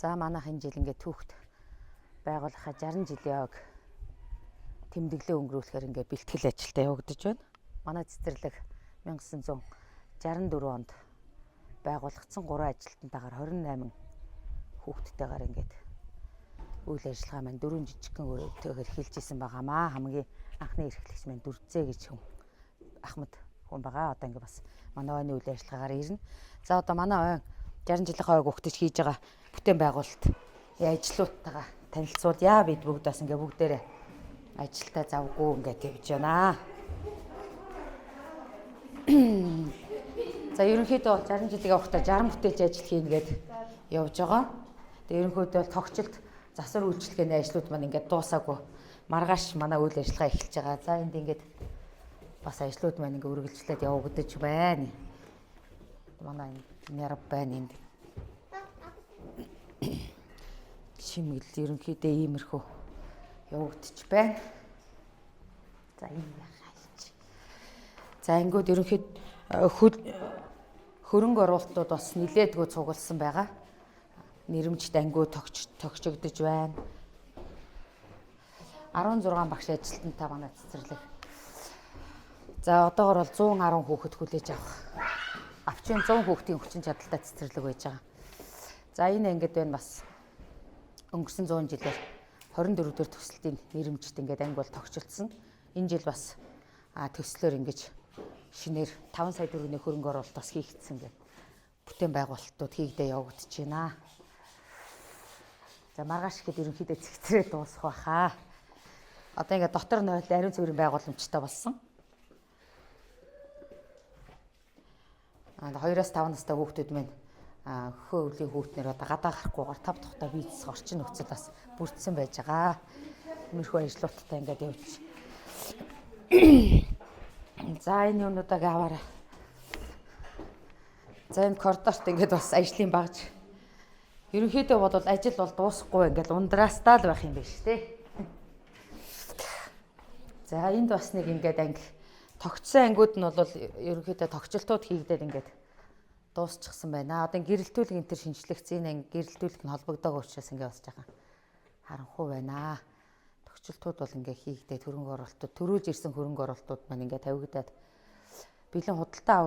За манайх энэ жил ингээд түүхт байгуулахаа 60 жилийн ойг тэмдэглээ өнгөрүүлэхээр ингээд бэлтгэл ажилтаа явагдаж байна. Манай цэцэрлэг 1964 онд байгуулагдсан 3 ажилтнтайгаар 28 хүүхэдтэйгээр ингээд үйл ажиллагаа маань дөрвөн жижигхэн өрөөтэйгээр эхэлж исэн байгаамаа. Хамгийн анхны эрхлэгч маань Дүрзээ гэж хүн Ахмад хүн байгаа. Одоо ингээд бас манай ойны үйл ажиллагаагаар ирнэ. За одоо манай ой 60 жилийн ойг өгтөж хийж байгаа бүтээн байгуулалт ажлуудтайгаа танилцуулъя. Бид бүгд бас ингээд бүгдээрээ ажилдаа завгүй ингээд явж байна. За ерөнхийдөө бол 60 жилийн явахдаа 60 бүтээлч ажил хийнэ гээд явж байгаа. Тэгээ ерөнхийдөө бол тогтчлт засвар үйлчилгээний ажлууд маань ингээд дуусаагүй. Маргааш манай үйл ажиллагаа эхэлж байгаа. За энд ингээд бас ажлууд маань ингээд үргэлжлээд явагдаж байна. Манай нярав байна энд. Чимэгэл ерөнхийдөө иймэрхүү явагдаж байна. За энэ яхаач. За ангиуд ерөнхийд хөрөнгө оруулалтууд бас нилээдгүй цугласан байгаа. Нэрэмжит ангиуд тогтчогдож байна. 16 багш ажилтнтай манай цэцэрлэг. За одоогор бол 110 хүүхэд хүлээж авах. Авчин 100 хүүхдийн хүчин чадалтай цэцэрлэг байж байгаа. За энэ ангид байна бас өнгөрсөн 100 жилээр 24 дэх төсөлтийн нэрэмжит ингээд анги бол тогтчилсан. Энэ жил бас төслөөр ингэж шинээр 5 сая төгрөгийн хөрөнгө оруулалт бас хийгдсэн гэх бүтээн байгуулалтууд хийгдээ явагдаж байна. За маргааш ихэд ерөнхийдөө цэгцрээ дуусах байхаа. Одоо ингээд дотор нь ариун цэврийн байгууламжтай болсон. 2-5 настай хүүхдүүд маань хөө өвлийн хүүхднэр одоо гадаа гарахгүйгээр 5 тухтай бийцэх орчин нөхцөл бас бүрдсэн байж байгаа. Иймэрхүү ажлуудтай ингээд явж. За энэ юмнуудаа аваарай. За энэ коридорт ингээд бас ажлын багж. Ерөнхийдөө бол ажил бол дуусахгүй ингээд ундраастаа л байх юм биш үү? За энд бас нэг ингээд анги тогтсон ангиуд нь бол ерөнхийдөө тогтчлтууд хийгдээд ингээд дуусчихсан байна. Одоо гэрэлтүүлэг энэ төр шинжлэгдсэн энэ анги гэрэлтүүлэг нь холбогдоог учраас ингээд бас жаахан харанхуй байна. Тогтчлтууд бол ингээд хийгдээд хөрөнгө оруулалтууд төрүүлж ирсэн хөрөнгө оруулалтууд маань ингээд тавигдаад бэлэн худалдаа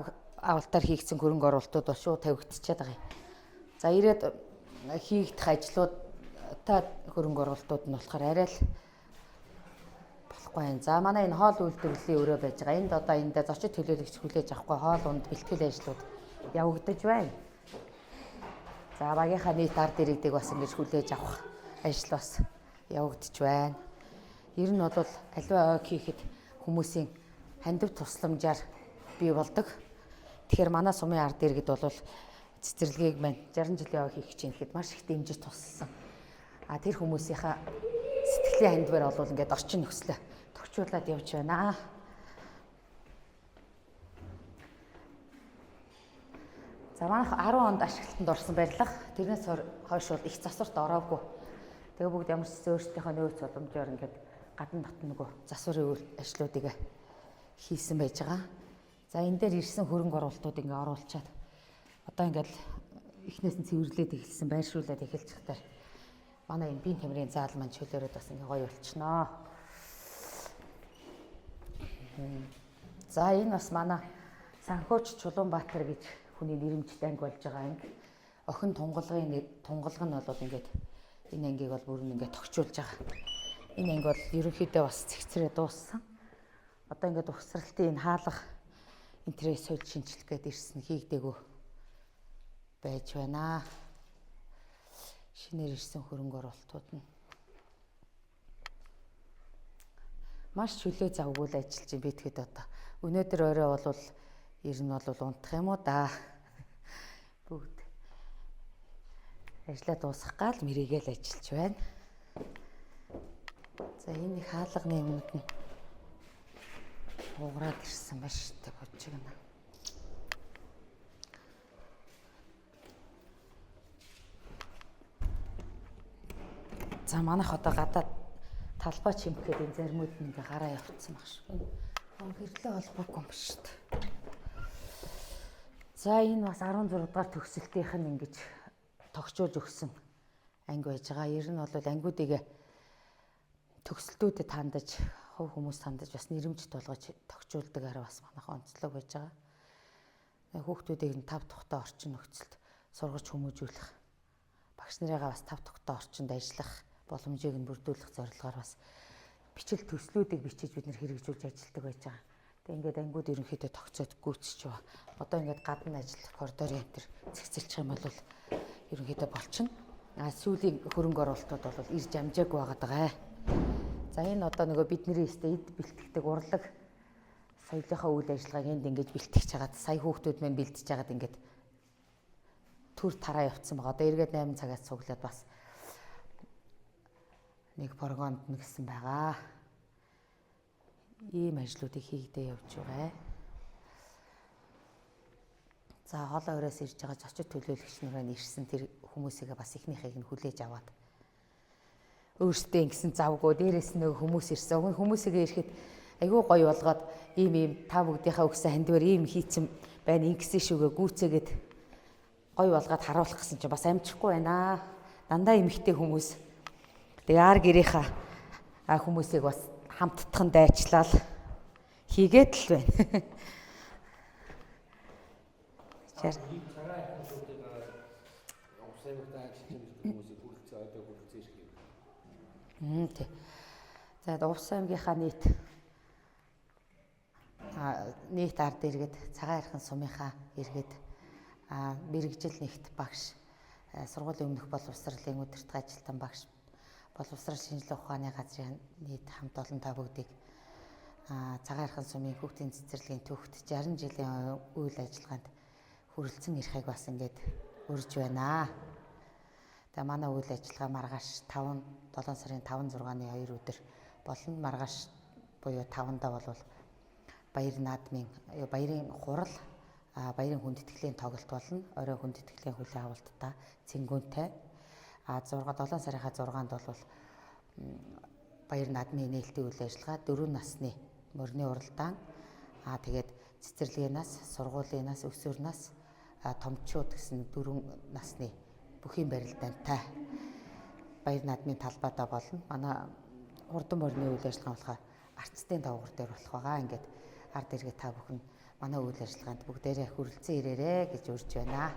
авалтаар хийгдсэн хөрөнгө оруулалтууд бол шууд тавигдчихад байгаа юм. За ирээд хийгдэх ажлуудтай хөрөнгө оруулалтууд нь болохоор арай л болохгүй байна. За манай энэ хоол үйлдвэрлэлийн өрөө байж байгаа. Энд одоо энд зочид төлөөлөгч хүлээж авахгүй хоол унд бэлтгэл ажлууд явагдаж байна. За багийнхаа нийт ард иргэдийг бас ингэж хүлээж авах ажил бас явагдаж байна. Ер нь бол аливаа ойг хийхэд хүмүүсийн хандив тусламжаар бий болдог. Тэгэхээр манай сумын ард иргэд бол цэцэрлэгийг маань 60 жилийн ой хийх гэж юм гэхэд маш их дэмжиж тусалсан. А тэр хүмүүсийнхаа сэтгэлийн хандиваар бол ингээд орчин нөхцлөө тохиолдоод явж байна. За манайх 10 онд ашиглалтанд орсон барилга. Тэрнээс хойш бол их засварт ороогүй. Тэгээ бүгд ямар ч өөрсдийнхөө нөөц боломжоор ингээд гадна дотн нөгөө засварын үйл ажлуудыг хийсэн байж байгаа. За энэ дээр ирсэн хөрөнгө оруулалтууд ингээд оруулчаад одоо ингээд эхнээс нь цэвэрлээд эхэлсэн, байршуулад эхэлж хатаар манай энэ биеийн тамирын заал маань чөлөөрөөд бас ингээд гоё болчихноо. За энэ бас манай Санхүүч Чулуунбаатар гэж хүний нэрэмжит анги болж байгаа анги. Охин тунгалгын тунгалга нь бол ингээд энэ ангийг бол бүрэн ингээд тогтчулж байгаа. Энэ анги бол ерөнхийдөө бас цэгцрээ дууссан. Одоо ингээд угсралтын энэ хаалга энтрээ сольж шинчлэх гээд ирсэн хийгдээгүй байж байна. Шинээр ирсэн хөрөнгө оруулалтууд нь маш чөлөө завгүй л ажиллаж би тэгэхэд одоо өнөөдөр орой бол ер нь бол унтах юм уу да. Бүгд ажлаа дуусгах гал мэрийгээл ажиллаж байна. За энэ их хаалганы юмнууд нь уграад ирсэн ба шүү дээ божиг нь. За манайх одоо гадаад талбай чимхэд энэ заримуд нь ингээ гараа явцсан баг шүү. Гэрлээ холбоогүй юм шүү дээ. За энэ бас 16 дугаар төгсөлтийнх нь ингэж тогтчулж өгсөн анги байж байгаа. Ер нь бол ангиудыг төгсөлтүүдэд хандаж, хувь хүмүүс хандаж бас нэрэмжит болгож тохижуулдаг арга бас манайхан онцлог байж байгаа. Хүүхдүүдийг нь тав тухтай орчин нөхцөлд сургаж хүмүүжүүлэх, багш нарыгаа бас тав тухтай орчинд ажиллах боломжийг нь бүрдүүлэх зорилгоор бас бичил төслүүдийг бичиж бид нэр хэрэгжүүлж ажилладаг байж байгаа. Тэг ингээд ангиуд ерөнхийдөө тогтцоод гүйцэж байгаа. Одоо ингээд гадна ажиллах коридорын энэ төр зэгцэлчих юм бол ерөнхийдөө болчихно. А сүүлийн хөрөнгө оруулалтууд бол ирж амжаагүй байгаад байгаа. За энэ одоо нөгөө бидний өстө эд бэлтгэдэг урлаг соёлынхаа үйл ажиллагааг энд ингэж бэлтгэж хагаад сая хүүхдүүд мань бэлтэж хагаад ингээд төр тараа явцсан байгаа. Одоо эргээд 8 цагаас цуглаад бас нэг програмд нэгсэн байгаа. Ийм ажлуудыг хийгдээ явж байгаа. За хоолой өрөөс ирж байгаа зочид төлөөлөгч нараа ирсэн тэр хүмүүсийгээ бас эхнийхийг нь хүлээж аваад өөрсдөө ингэсэн завгүй дээрээс нь нөгөө хүмүүс ирсэн. Уг нь хүмүүсийгээ ирэхэд айгүй гоё болгоод ийм ийм та бүгдийнхээ өгсөн хандивар ийм хийцэн байна ингэсэн шүүгээ гүйцээгээд гоё болгоод харуулах гэсэн чинь бас амжихгүй байна. Дандаа эмэгтэй хүмүүс. Тэгээ ар гэрийнхаа хүмүүсийг бас хамттхан дайчлал хийгээд л байна. Тий. За Увс аймгийнхаа нийт нийт ард иргэд Цагаан хайрхан сумынхаа иргэд мэрэгжил нэгт багш, сургуулийн өмнөх боловсролын удирдах ажилтан багш, боловсрол шинжилгээ ухааны газрын нийт хамт олон та бүгдийг Цагаан хайрхан сумын хүүхдийн цэцэрлэгийн төвхт 60 жилийн үйл ажиллагаанд хүрэлцэн ирэхийг бас ингээд урьж байна. Тэгээ манай үйл ажиллагаа маргааш 5 7 сарын 5 6-ны 2 өдөр болно. Маргааш буюу 5-ндаа бол баяр наадмын баярын хурал, баярын хүндэтгэлийн тоглолт болно. Орой хүндэтгэлийн хүлээн авалттай цэнгүүнтэй. 6 7 сарынхаа 6-нд бол баяр наадмын нээлтийн үйл ажиллагаа 4 насны морины уралдаан, тэгээд цэцэрлэгийн нас, сургуулийн нас, өсвөр нас, томчууд гэсэн 4 насны бүхийн барилдаантай баяр наадмын талбайдаа болно. Манай хурдан морины үйл ажиллагаа болохоор арцтын доогуур дээр болох байгаа. Ингээд ард иргэд та бүхэн манай үйл ажиллагаанд бүгдээрээ хүрэлцэн ирээрэй гэж урьж байна.